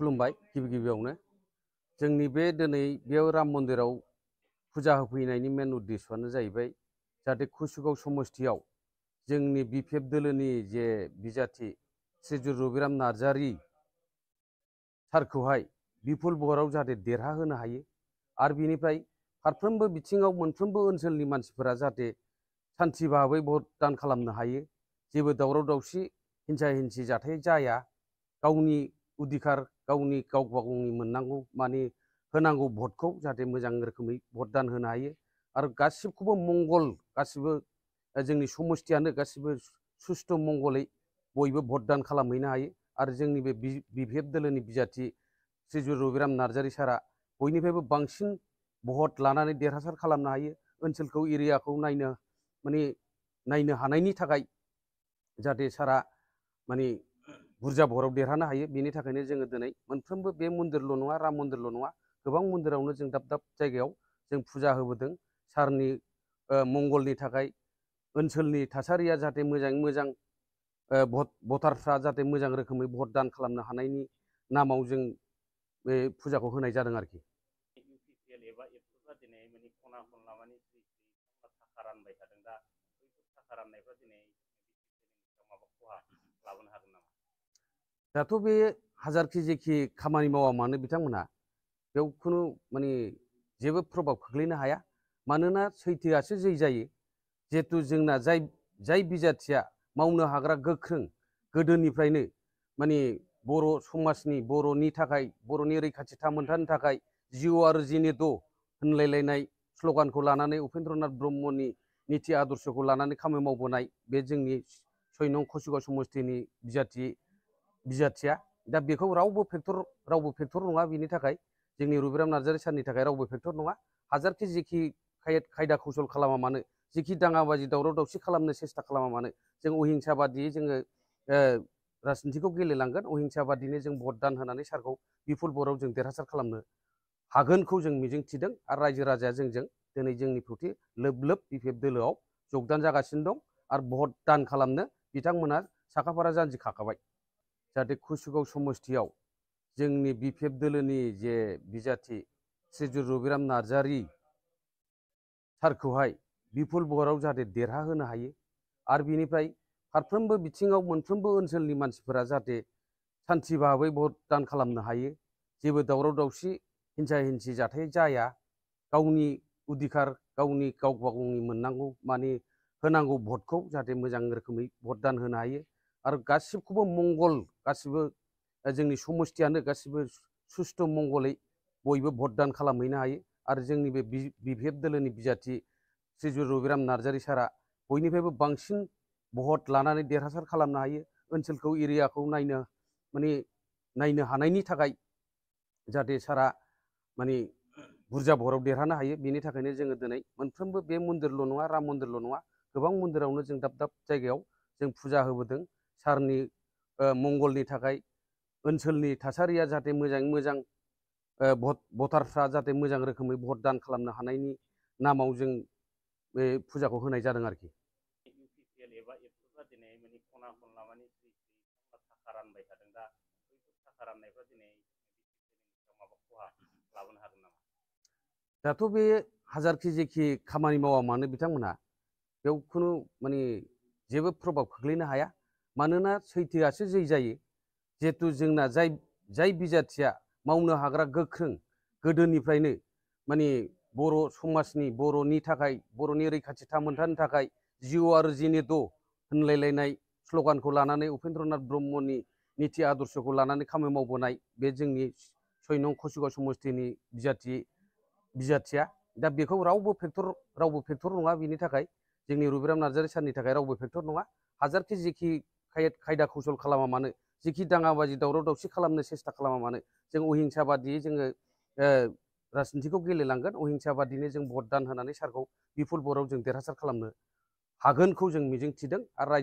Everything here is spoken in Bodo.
खुलुमबाय गिबियावनो जोंनि बे दिनै बेयाव राम मन्दिराव फुजा होफैनायनि मेन उद्देश्यआनो जाहैबाय जाहाथे कुसुगाव समस्तियाव जोंनि बिपिएफ दोलोनि जे बिजाथि श्रीजुत रबिराम नार्जारी सारखौहाय बिपुल बराव जाहाथे देरहाहोनो हायो आरो बिनिफ्राय फारफ्रोमबो बिथिङाव मोनफ्रोमबो ओनसोलनि मानसिफोरा जाहाथे शान्ति भाबै भट दान खालामनो हायो, जेबो दावराव दावसि हिंसा हिंसि जाथाय जाया, गावनि अधिकार गावनि गावनि मोननांगौ माने होनांगौ भटखौ जाहाथे मोजां रोखोमै भट दान होनो हायो आरो गासिबखौबो मंगल गासिबो जोंनि समस्तियानो गासिबो सुस्थ' मंगलै बयबो भट दान खालामहैनो हायो आरो जोंनि बे बिपिएफ दोलोनि बिजाथि श्रीजुत रबिराम नार्जारी सारा बयनिफ्रायबो बांसिन भट लानानै देरहासार खालामनो हायो, ओनसोलखौ एरियाखौ नायनो हानायनि थाखाय जाहाथे सारा माने बुरजा भराव देरहानो हायो। बेनि थाखायनो जोङो दिनै मोनफ्रोमबो बे मन्दिरल' नङा, राम मन्दिरल' नङा, गोबां मन्दिरावनो जों दाब दाब जायगायाव जों फुजा होबोदों सारनि मंगलनि थाखाय, ओनसोलनि थासारिया जाहाथे मोजाङै मोजां भटारफ्रा जाहाथे मोजां रोखोमै भट दान खालामनो हानायनि नामाव जों बे फुजाखौ होनाय जादों आरोखि। इउपिपिएल एबा एबसुफ्रा दिनै माने खना खनला माने थाखा रानबाय थादों, दा बैफोर थाखा राननायफ्रा दिनै माबा खहा लाबोनो हागोन नामा? दाथ' बे हाजारखि जेखि खामानि मावा मानो बिथांमोनहा बेयाव खुनु माने जेबो प्रभाब खोख्लैनो हाया, मानोना सैथोआसो जै जायो। जिहेतु जोंना जाय बिजाथिया मावनो हाग्रा गोख्रों, गोदोनिफ्रायनो माने बर' समाजनि बर'नि थाखाय बर'नि रैखाथि थामोन्थानि थाखाय जिउ आरो जिने द' होनलायलायनाय स्ल'गानखौ लानानै उपेन्द्रनाथ ब्रह्मनि निति आदर्शखौ लानानै खामानि मावबोनाय बे जोंनि 6 नं कुसुगाव समस्तिनि बिजाथिया दा बेखौ रावबो फेक्टर नङा। बिनि थाखाय जोंनि रबिराम नार्जारी सारनि थाखाय रावबो फेक्टर नङा। हाजारखि जेखि खायदा कौशल खालामा मानो, जेखि दाङाबाजि दावराव दावसि खालामनो सेस्था खालामा मानो, जों अहिंसाबादियै जोङो राजनितिखौ गेलेलांगोन। अहिंसाबादिनो जों भट दान होनानै सारखौ बिपुल बराव जों देरहासार खालामनो हागोनखौ जों मिजिं थिदों आरो रायजो राजाया जोंजों दिनै जोंनि प्रति लोब बिपिएफ दोलोआव जगदान जागासिनो दं आरो भट दान खालामनो बिथांमोना साखाफारा जानजि खाखाबाय। जाहाथे कुसुगाव समस्तियाव जोंनि बिपिएफ दोलोनि जे बिजाथि श्रीजुत रबिराम नार्जारी सारखौहाय बिपुल बराव जाहाथे देरहाहोनो हायो आरो बिनिफ्राय फारफ्रोमबो बिथिङाव मोनफ्रोमबो ओनसोलनि मानसिफोरा जाहाथे शान्ति भाबै भट दान खालामनो हायो, जेबो दावराव दावसि हिंसा हिंसि जाथाय जाया, गावनि अधिकार गावनि गावनि मोननांगौ माने होनांगौ भटखौ जाहाथे मोजां रोखोमै भट दान होनो हायो आरो गासिबखौबो मंगल गासिबो जोंनि समस्तियानो गासिबो सुस्थ' मंगलै बयबो भट दान खालामहैनो हायो आरो जोंनि बे बिपिएफ दोलोनि बिजाथि श्रीजुत रबिराम नार्जारी सारा बयनिफ्रायबो बांसिन भट लानानै देरहासार खालामनो हायो, ओनसोलखौ एरियाखौ नायनो हानायनि थाखाय जाहाथे सारा माने बुरजा भराव देरहानो हायो। बेनि थाखायनो जोङो दिनै मोनफ्रोमबो बे मन्दिरल' नङा, राम मन्दिरल' नङा, गोबां मन्दिरावनो जों दाब दाब जायगायाव जों फुजा होबोदों सारनि मंगलनि थाखाय, ओनसोलनि थासारिया जाहाथे मोजाङै मोजां भटारफ्रा जाहाथे मोजां रोखोमै भट दान खालामनो हानायनि नामाव जों बे फुजाखौ होनाय जादों आरोखि। इउपिपिएल एबा एबसुफ्रा दिनै माने खना खनला माने थाखा रानबाय थादों, दा बैफोर थाखा राननायफ्रा दिनै माबा खहा लाबोनो हागोन नामा? दाथ' बे हाजारखि जेखि खामानि मावा मानो बिथांमोनहा बेयाव खुनु माने जेबो प्रभाब खोख्लैनो हाया, मानोना सैथोआसो जै जायो। जिहेतु जोंना जाय बिजाथिया मावनो हाग्रा गोख्रों, गोदोनिफ्रायनो माने बर' समाजनि बर'नि थाखाय बर'नि रैखाथि थामोन्थानि थाखाय जिउ आरो जिने द' होनलायलायनाय स्ल'गानखौ लानानै उपेन्द्रनाथ ब्रह्मनि निति आदर्शखौ लानानै खामानि मावबोनाय बे जोंनि 6 नं कुसुगाव समस्तिनि बिजाथिया दा बेखौ रावबो फेक्टर नङा। बिनि थाखाय जोंनि रबिराम नार्जारी सारनि थाखाय रावबो फेक्टर नङा। हाजारखि जेखि खायदा कौशल खालामा मानो, जेखि दाङाबाजि दावराव दावसि खालामनो सेस्था खालामा मानो, जों अहिंसाबादियै जोङो राजनितिखौ गेलेलांगोन। अहिंसाबादिनो जों भट दान होनानै सारखौ बिपुल बराव जों देरहासार खालामनो हागोनखौ जों मिजिं थिदों आरो रायजो